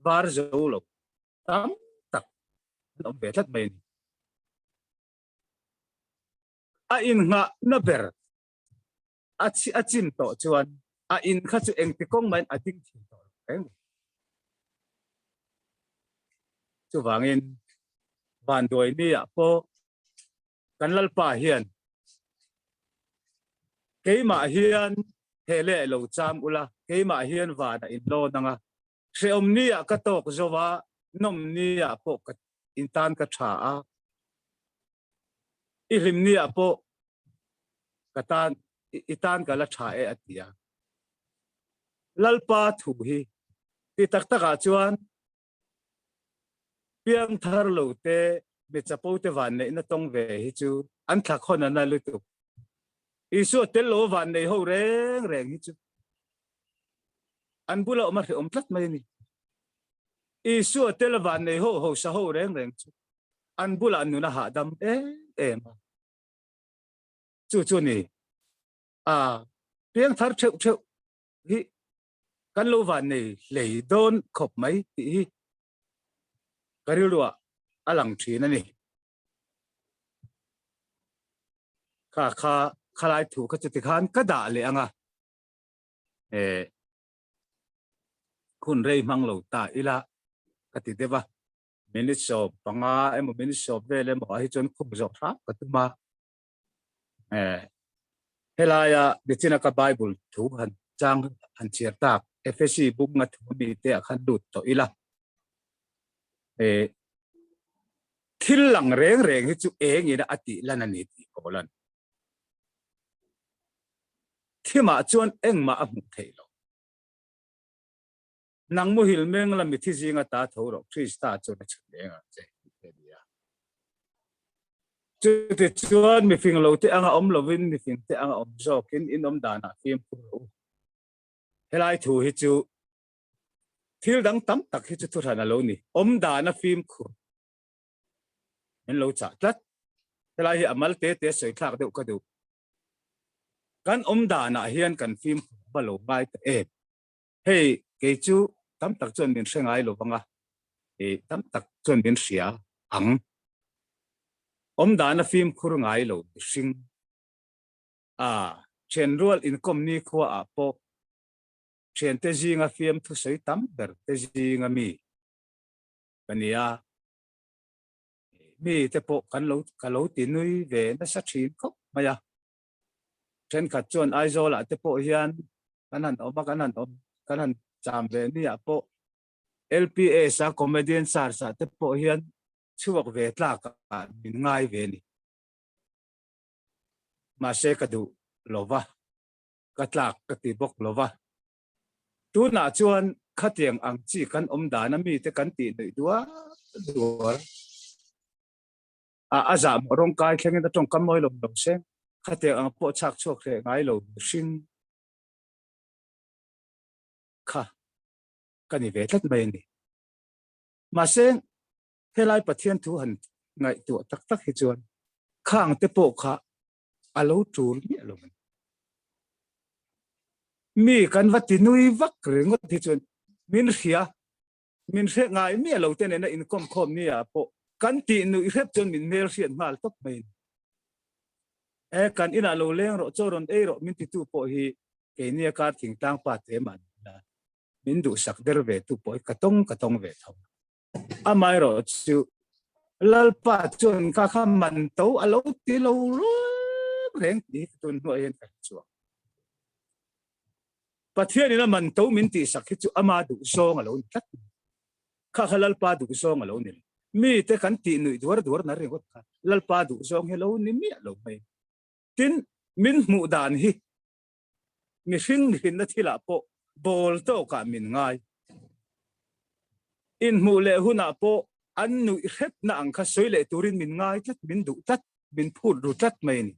var zo lo tam tak an awm ve tlat mai a ni. A innghahna ber a a chim tawh chuan a in kha chu engti kawng maiin a ding thin tawh lo reng mai. Chuvangin vanduai ni ah pawh kan Lalpa hian keimah hian he leh lo cham ula, keimah hian vanah in lawn anga, hrehawm ni ah ka tawk zo a, nawm ni ah pawh ka in tan ka tha a, i hlim ni ah pawh ka tan i tan ka la tha e a ti a. Lalpa thu hi ti tak tak ah chuan Piangthar lo te mi chapo te vanneihna tawng ve hi chu an thla khawn a na lutuk. Isua tel lo vannei ho reng reng hi chu an bula awm a hrehawm tlat mai a ni. Isua tel vannei ho hausa ho reng reng chu an bulah nun a hahdam em em a. Chu chu ni a piangthar theuh theuh hi kan lo van nei hlei dawn khawp mai tih hi ka rilruah a lang thin a ni. Kha kha khalai thu kha chuti khan ka dah leh anga e hun rei hmang lo ta ila ka ti deuh a. Minute 15 emaw minute 10 vel emaw ah hi chuan khum zawh hram ka tum a. Helaia nichina ka Bible thu han chang han chhiar tak Efesi book nga thu mi te ah khan lut tawh ila. Thil lang reng reng hi chu eng ina a tih lan a ni tih pawh lan. Thimah chuan engmah a hmuh theih loh. Nang muhil meng la mithi zinga ta tho rawh, Krista chuan a chhan leng ang che, tih a ni a. Chutichuan mifing lo te anga awm lovin mifing te anga awm zawkin in awm danah fimkhur rawh u. Helai thu hi chu thil dang tam tak hi chu thuhran a lo ni. Awm dana fimkhur min lo chah tlat. Helai hi a mal te te sawi thlak deuh ka duh. Kan awm danah hian kan fimkhur va lo ngai ta em. Hei kei chu tam tak chuan min hre ngai lo vang a, i tam tak chuan min hria ang. Awm dana fimkhur ngai lo mihring a thianrual inkawm nikhua ah pawh thiante zinga fiamthu sawi tam ber te zinga mi ka ni a, mi te pawh kan lo ka lo ti nui ve nasa thin khawp mai a. Thenkhat chuan Aizawl ah te pawh hian kan han awm a, kan han awm, kan han cham ve ni ah pawh LPS a comedian search ah te pawh hian chhuak ve tlak ah min ngai ve ni. Mahse ka duh lo va, ka tlak ka ti bawk lo va. Tunah chuan khatiang ang chi kan awm dan a mite kan tih nuih duar duar. A a zah mawh rawng kai thlengin a tawngkam mawi lo lo se, khatiang ang pawh chhak chhuak hreh ngai lo mihring kha ka ni ve tlat mai a ni. Mahse, helai Pathian thu han ngaihtuah tak tak hi chuan khang te pawh kha a lo tul miah lo a ni. Mi kan va ti nui vak ringawt hi chuan min hria Min hre ngai miah lo te nena inkawm khawm ni ah pawh kan tih nuih hrep chuan min hmel hriat nghal tawp mai a ni. E, kan inah lo leng rawh, chaw rawn ei rawh min titu pawh hi keini a kar thingtlang pa te mah ni ila min duhsak der ve tu pawh hi ka tawng ka tawng ve tho. Amaherawh chu Lalpa chuan kha kha man to a lo ti lo reng reng tih hi ka tun hnuah hian ka hre chhuak. Pathian in a man to min tihsak hi chu ama duh zawng a lo ni tlat mai. Kha kha Lalpa duh zawng a lo ni lo. Mite kan tih nuih duar duar na ringawt kha Lalpa duh zawng hi lo ni miah lo mai. Tin, min hmuh dan hi mihring hrinna thilah pawh bawl tawkah min ngai. Inhmuh leh hunah pawh an nuih hrepna ang kha sawi leh turin min ngai tlat, min duh tlat, min phut ru tlat mai a ni.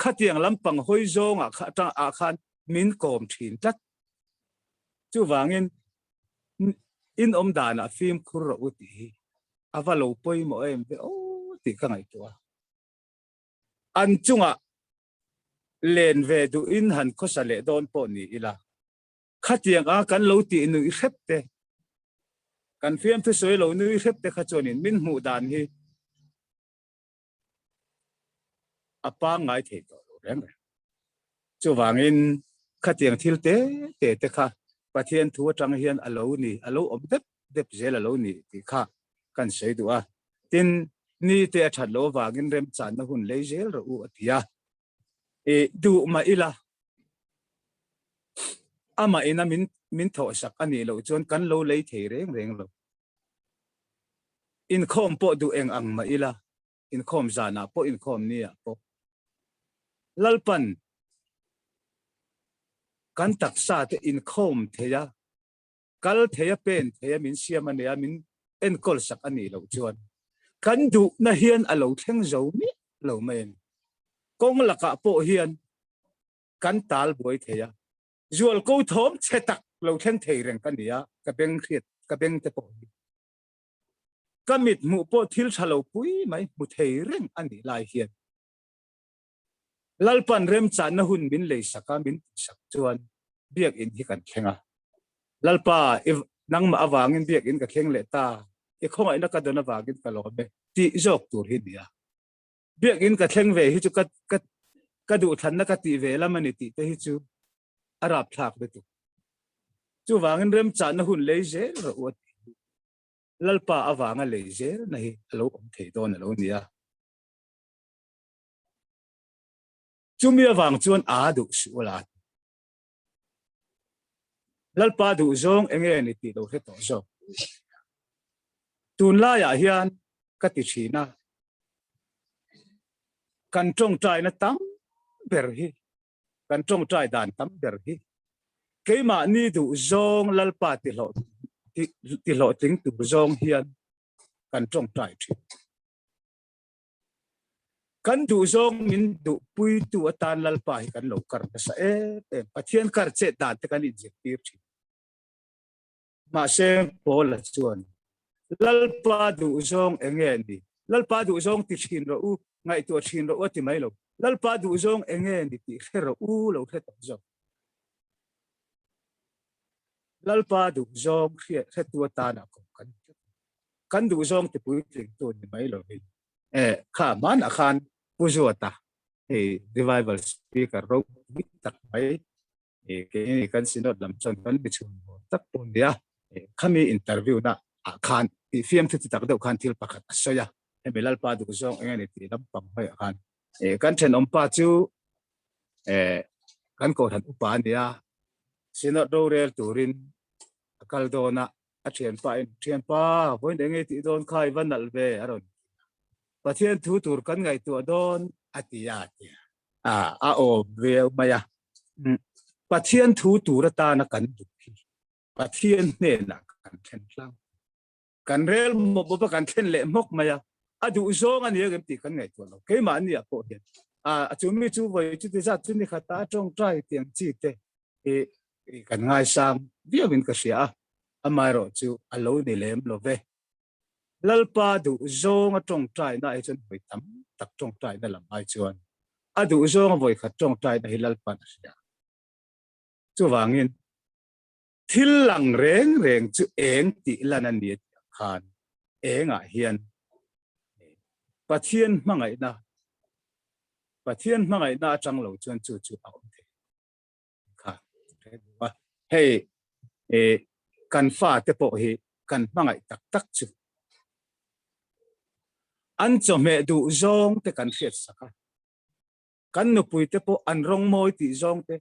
Khatiang lampang hawi zawngah kha atang ah khan min kawm thin tlat. Chuvangin in awm danah fimkhur rawh u tih hi a va lo pawimawh em ve aw tih ka ngaihtuah a. An chungah len ve duhin han khawsa leh dawn pawh ni ila, khatiang a kan lo tih nuih hrep te, kan fiamthu sawi lo nui hrep te kha chuanin min hmuh dan hi a pangngai thei tawh lo reng reng. Chuvangin khatiang thil te te te kha Pathian thu atang hian a lo ni, a lo awm dep dep zel a lo ni tih kha kan sawi duh a. Tin, ni te a that loh avangin remchanna hun lei zel rawh u a ti a. I duh mah ila, amah ina min min thawhsak a nih loh chuan kan lo lei thei reng reng lo. Inkhawm pawh duh eng ang mah ila, inkhawm zanah pawh inkhawm niah pawh Lalpan kan taksa te inkhawm thei a, kal thei a, pen thei a min siam a nia, min enkawl sak a nih loh chuan kan duhna hian a lo thleng zo miah lo mai a ni. Kawng lakah pawh hian kan tal buai thei a, zualko thawm chhe tak lo thleng thei reng ka ni a, ka beng hriat, ka beng te pawh hi ka mit hmuh pawh thil tha lo pui mai hmu thei reng a nih lai hian Lalpan remchanna hun min lei sak a, min tihsak chuan biakinn hi kan thleng a. Lalpa, i nangmah avangin biakinn ka thleng leh ta, i khawngaihna ka dawn avangin ka lawm e tih zawk tur hi nia. Biakinn ka thleng ve hi chu ka ka ka duhthlanna ka tih ve lam a ni tih te hi chu a rapthlak lutuk. Chuvangin remchanna hun lei zel rawh u a tih hi Lalpa avanga lei zelna hi a lo awm thei dawn a lo ni a. Chumi avang chuan a duh suh a la ti. Lalpa duh zawng enge ni tih lo hre tawh zawk. Tunlaiah hian ka ti thin a, kan tawngtaina tam ber hi, kan tawngtai dan tam ber hi keimahni duh zawng Lalpa tihlawhtling tur zawng hian kan tawngtai thin. Kan duh zawng min duhpuitu atan Lalpa hi kan lo kar nasa em em. Pathian kar chet dan te kan inzirtir thin. Mahse Paula chuan Lalpa duh zawng enge ni? Lalpa duh zawng ti thin rawh u, ngaihtuah thin rawh u a ti mai lo. Lalpa duh zawng enge ni tih hre rawh u lo hre tawh zawk. Lalpa duh zawng hretu atana kawm kan ni tlat. Kan duh zawng ti puitlingtu ni mai lovin eh kha hmanah khan Pu Zuata hei revival speaker ropui tak mai eh keini kan synod lam chuan kan mi chhun haw tak pawh nia eh khami interview na ah khan tih fiamthu ti tak deuh khan thil pakhat a sawi a hemi Lalpa duh zawng eng a ni tih lampang hawih ah khan eh kan thenawmpa chu eh kan kohhran upa a nia synod rorel turin a kal dawn a A thianpa in, Thianpa, vawiin eng nge tih dawn kha i va nalh ve a rawn ti a. Pathian thu tur kan ngaihtuah dawn a ti a a ti a. A, a awm viau mai a. Pathian thu tur atana kan duh hi Pathian hnenah kan thlen tlang. Kan rel mawp mawp a, kan thlen leh hmawk mai a. A duh zawng a ni ang em tih kan ngaihtuah lo. Keimahni ah pawh hian a, chu mi chu vawi chuti zat chu ni khat a, a tawngtai tiang chi te hi kan ngaisang viauin ka hria a, amaherawh chu a lo ni lem lo ve. Lalpa duh zawnga tawngtaina ai chuan vawi tam tak tawngtaina lam ai chuan a duh zawnga vawi khat tawngtaina hi Lalpa'n a hria. Chuvangin thil lang reng reng chu eng tih lan a ni a tih ang khan engah hian Pathian hmangaihna Pathian hmangaihna atang lo chuan chu chu a awm thei. kha a hei e kan fa te pawh hi kan hmangaih tak tak chu an chawhmeh duh zawng te kan hriat sak a kan nupui te pawh an rawng mawi tih zawng te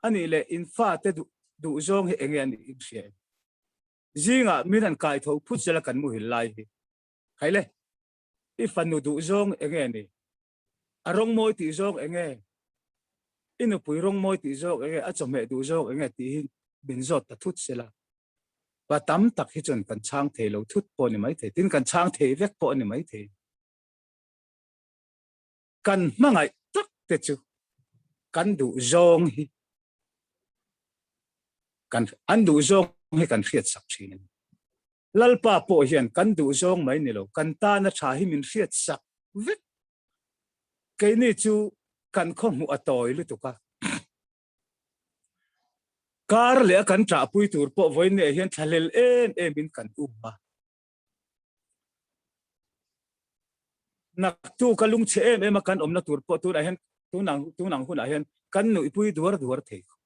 anih leh in fa te duh duh zawng hi enge anih in hria em zingah min han kai tho phut zela kan muhil lai hi khaile i fanu duh zawng enge ni A rawng mawi tih zawk enge? I nupui rawng mawi tih zawk enge? A chawhmeh duh zawk enge? tih hi min zawt ta thut sela. Pa tam tak hi chuan kan chhang thei lo thut pawh a ni maithei, tin kan chhang thei vek pawh a ni maithei. Kan hmangaih tak te chu kan duh zawng hi kan an duh zawng hi kan hriat sak thin a ni. Lalpa pawh hian kan duh zawng mai ni lo, kan tana tha hi min hriat sak vek. Keini chu kan khaw hmuh a tawi lutuk a. Kar leh a kan ṭahpui tur pawh vawiin hian thlahlel em em in kan um a. Naktu ka lungchhe em em a kan awmna tur pawh tunah hian tunang tunang hunah hian kan nuihpui duar duar thei khawp.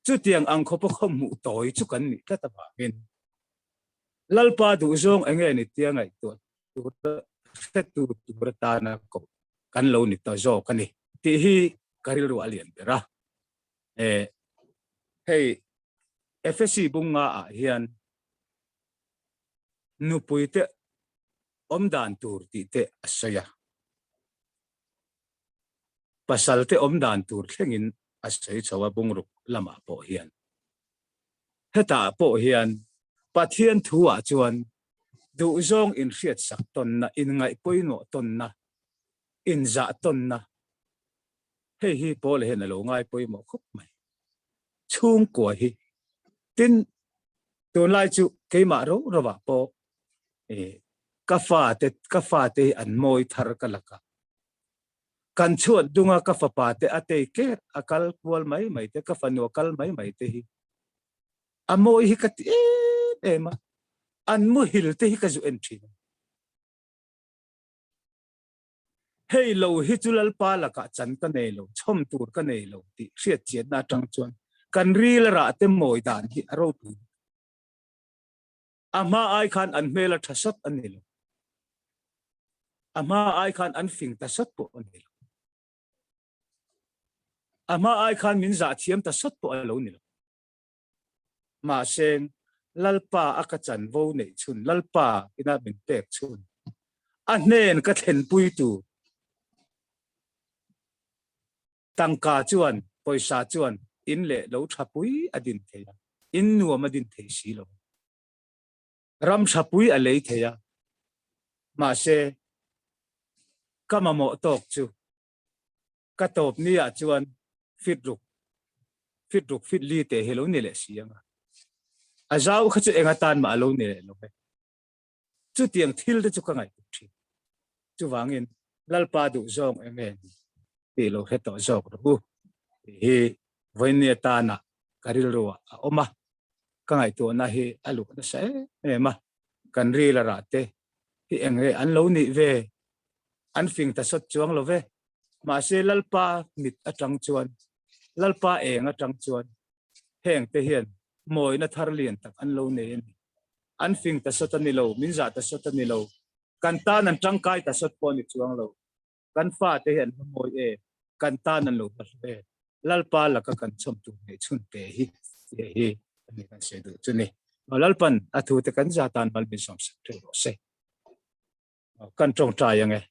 Chutiang ang khawpa khaw hmuh tawi chu kan nih tlat avangin Lalpa duhzawng enge ni tia ngaihtuah tur hretu tur atana koh kan lo ni ta zawk a ni tih hi ka rilru a lian ber a. Eh, hei Efesi bunga ah hian nupui te awm dan tur tih te a sawi a, pasal te awm dan tur thlengin a sawi chho a bungruk lamah pawh hian. Hetah pawh hian Pathian thu ah chuan duhzawng inhriatsak tawnna, inngaih pawimawh tawnna, inzah tawnna hei hi Paula hian a lo ngai pawimawh khawp mai. Chhungkua hi tin tunlai chu keimah ro rovah pawh ka fate ka fate hi an mawi thar ka laka kan chhuat dunga ka fapa te a tei ker a kal kual mai mai te ka fanu a kal mai mai te hi a mawi hi ka ti em em a an muhil te hi ka zu en thin Hei lo hi chu Lalpa lakah chan ka nei lo, chhawm tur ka nei lo tih hriat chianna atang chuan kan ril a rah te mawi dan hi a ropui. A hma ai khan an hmel a tha sawt a ni lo. A hma ai khan an fing ta sawt pawh a ni lo. A hma ai khan min zah thiam ta sawt pawh a lo ni lo. Mahse, Lalpa a ka chanvo neih chhun, Lalpa ina min pek chhun, a hnen ka thlenpui tur tangka chuan, pawisa chuan in leh lo thapui a din thei a, in nuam a din thei si lo. Ram thapui a lei thei a, mahse, ka mamawh tawk chu ka tawp ni ah chuan fit ruk fit ruk fit li te hi lo ni leh si anga a zau kha chu enga tan mah lo ni leh lo ve chutiang thil te chu ka ngaihtuah thin chuvangin lalpa duh zawng enge ni tih lo hre tawh zawk rawh u tih hi vawiin atana ka rilru ah a awm a ka ngaihtuahna hi a luh nasa em em a kan ril a rah te hi eng nge an lo nih ve? An fing ta sawt chuang lo ve. Mahse Lalpa mit atang chuan, Lalpa eng atang chuan heng te hian mawina thar lian tak an lo nei a ni. An fing ta sawt a ni lo, min zah ta sawt a ni lo, kan tan an tangkai ta sawt pawh a ni chuang lo. Kan fate hi an hla mawi e, kan tan an lo hla hlu e, Lalpa laka kan chhawm tur neih chhun te hi tih hi a ni kan sawi duh chu ni. Lalpan a thu te kan za tan mal min sawmsak theuh rawh se. Kan tawngtai ang e.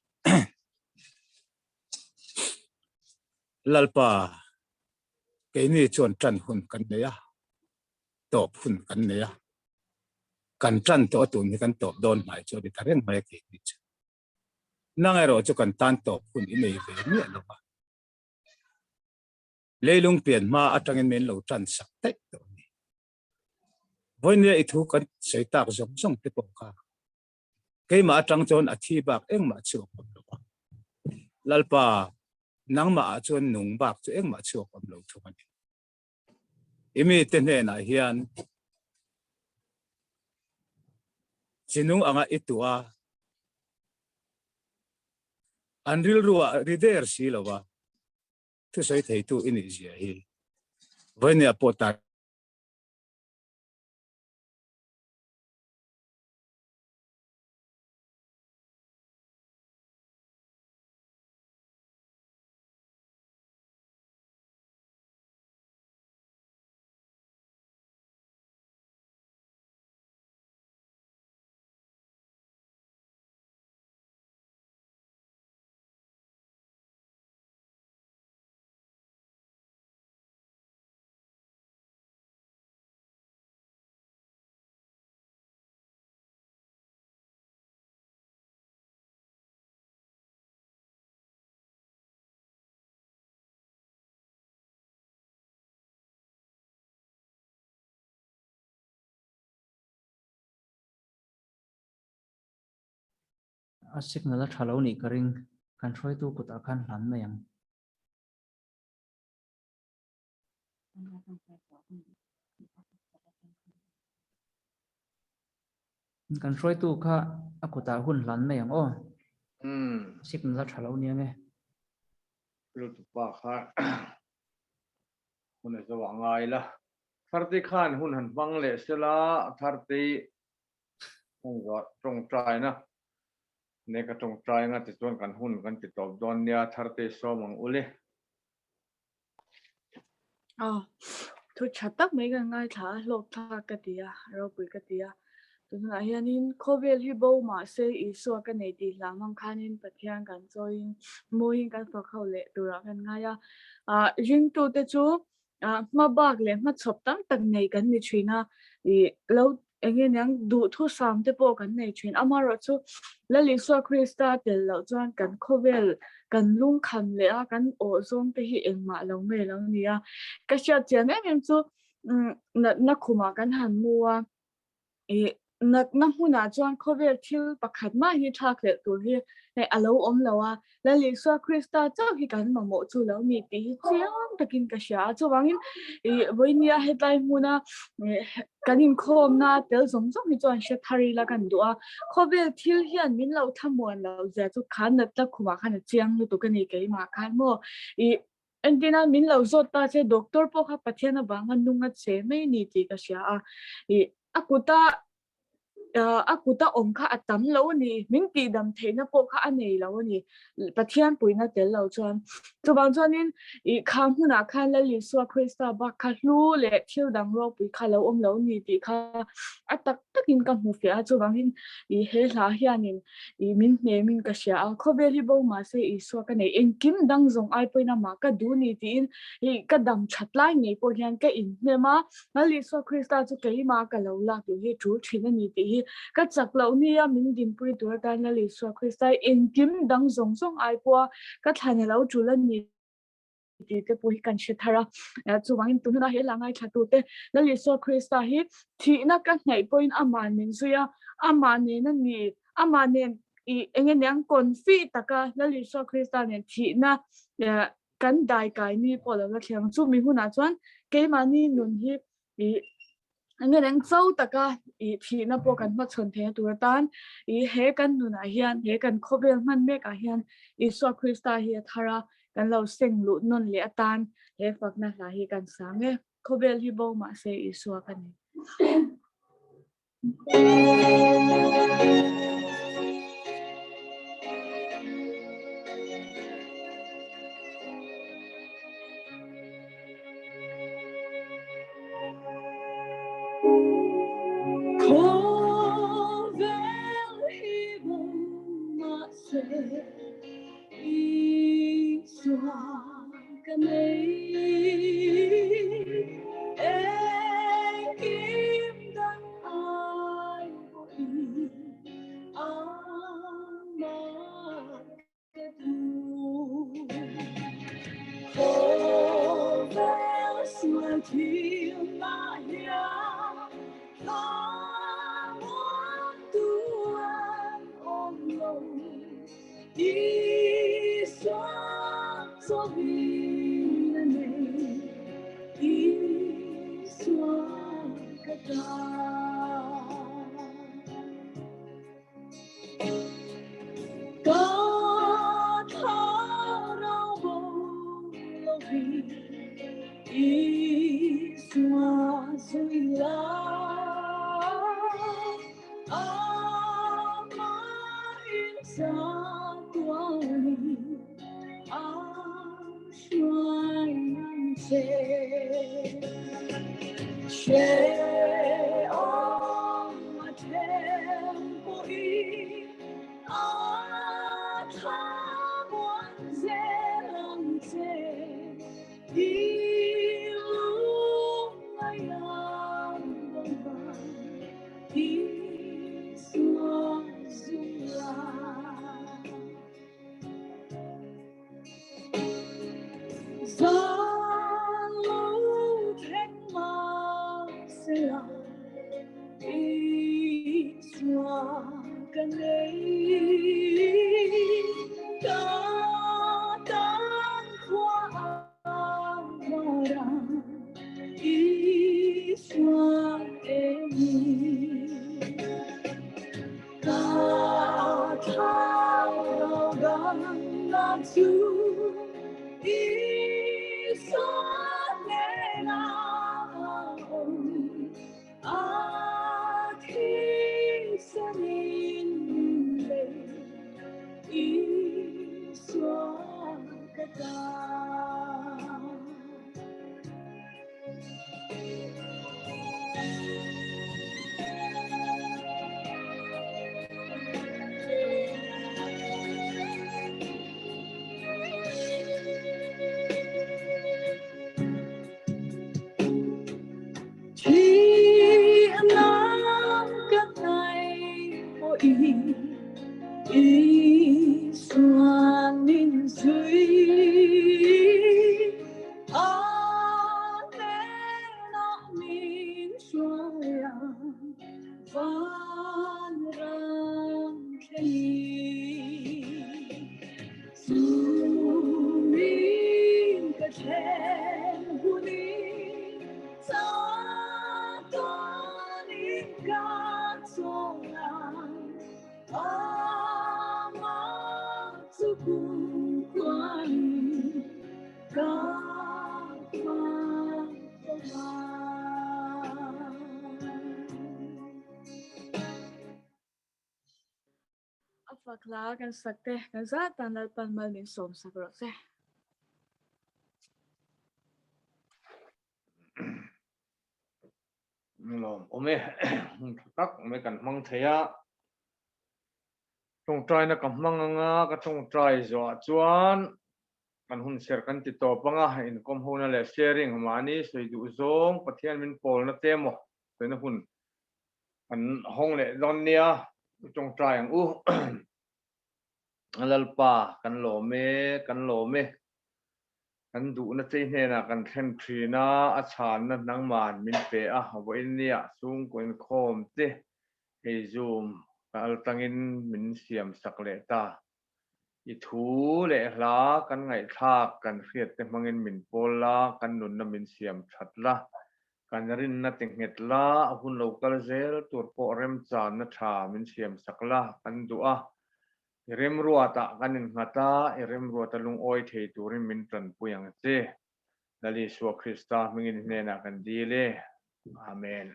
Lalpa keini chuan tan hun kan nei a, tawp hun kan nei a, kan tan tawh a tun hi kan tawp dawn hnai chu a ni ta reng mai a keini chu. Nang erawh chu kan tan tawp hun i nei ve miah lo va. Leilung pian hma atangin min lo tan sak daih tawh a ni. Vawinia i thu kan sawi tak zawng zawng te pawh kha keimah atang chuan a thi bak engmah chhuak awm lo a. Lalpa, nangmah ah chuan nung bak chu engmah chhuak awm lo thung a ni. I mite hnenah hian chinung anga i tuah a, an rilruah ri der si lo va, thusawi theitu i nih zia hi vawinia pawh tar A signal a tha lo nih ka ring. Kan hruaitu kutah khan hlan mai ang. Kan hruaitu kha a kutah hun hlan mai ang aw. Signal a tha lo nia nge. Lutupa kha hun a zo a ngai la. Tharte khan hun han hmang leh sela Thartei tawngtaina ne ka tawngtai anga tichuan kan hun kan ti tawp dawn nia Thartei sawm ang ule. Aw, thu tha tak mai kan ngaithla a, hlawk thlak ka ti a, ropui ka ti a. Tunah hianin khawvel hi bo mahse Isua ka nei tih hlah hmang khanin Pathian kan chawiin mawiin kan fak ho leh turah kan ngai a. Ah, ringtute chu ah hma bak leh hma chhawp tam tak nei kan ni thin a, ih lo eng nge niang duhthusam te pawh kan nei thin. Amaherawh chu Lal Isua Krista tel loh chuan kan khawvel kan lungkham leh a kan awh zawng te hi engmah lo mai lo ni a. Ka hriat chian em em chu natna khumah kan han mu a, ih natna hmunah chuan khawvel thil pakhat mah hi thlak hlelh tur hi hei a lo awm lo a. Lal Isua Krista chauh hi kan mamawh chu lo ni tih hi chiang takin ka hria a. Chuvangin ih vawinia hetlai hmuna kan inkhawmna tel zawng zawng hi chuan hre thar ila kan duh a. Khawvel thil hian min lo thlamuan lo zia chu khan natna khumah khan a chiang lutuk a ni keimah khan maw. Ih entirna min lo zawt ta che doctor pawh kha Pathian avanga nung a che mai ni tih ka hria a. Ih a kuta a kuta awm kha a tam lo a ni, min tihdam theihna pawh kha a nei lo a ni, Pathian puihna tel lo chuan. Chuvang chuanin ih kha hmunah khan Lal Isua Krista bak kha hlu leh thil dang ropui kha lo awm lo a ni tih kha a tak takin ka hmu fiah a, chuvangin ih he hla hianin ih min hnemin ka hria a, khawvel hi bo mahse Isua ka nei, engkim dang zawng ai pawhin amah ka duh ni tiin ih ka dam that lai ngei pawh hian ka inhnem a. Lal Isua Krista chu keimah ka lo lak duh hi tul thin a ni tih hi ka chak loh nia min dinpui tur atan Lal Isua Krista hi engkim dang zawng zawng ai pawha ka thlan a lo tul a ni tih te pawh hi kan hre thar a. Chuvangin tunhuna he la ngaithlatute Lal Isua Krista hi thihna ka hnaih pawhin amah min zui a, amah nen a ni, amah nen ih eng nge niang confi taka Lal Isua Krista nen thihna kan dai kai mi pawh lo la thleng chu mi hunah chuan keimahni nun hi ih enge reng cho taka ih thihna pawh kan hmachhawn theihna tur atan ih he kan nunah hian he kan khawvel hman mekah hian Isua Krista hi a thar a kan lo seng luh nawn leh atan he fakna hla hi kan sang e khawvel hi bo mahse Isua ka ni. Ka thlang lo dam na chu Isua hnena a awm a thisanin min lei Isua ka ta. A fak hla kan sak te kan zat tan Lalpan mal min sawm sak rawh se. Lawm awm e, hun tha tak mai kan hmang thei a. Tawngtaina ka hmang anga ka tawngtai zawhah chuan kan hun ser kan ti tawp anga inkawm hona leh sharing mahni sawi duh zawng Pathian min pawlna te emaw sawina hun kan hawng leh dawn nia i tawngtai ang u. Lalpa kan lawm e, kan lawm e. Kan duhna chei hnenah kan thlen thin a, a chhanna nangman min pe a, vawiin nia chhungkaw inkhawm te hei Zoom kal tangin min siam sak leh ta. I thu leh hla kan ngaihthlak kan hriat te hmangin min pawl la, kan nunna min siam that la, kan rinna ti nghet la, a hun lo kal zel tur pawh remchanna tha min siam sak la kan duh a, I remruatah kan innghat a, i remruata lungawi thei turin min tanpui ang che. Lal Isua Krista hmingin i hnenah kan dil e. Amen.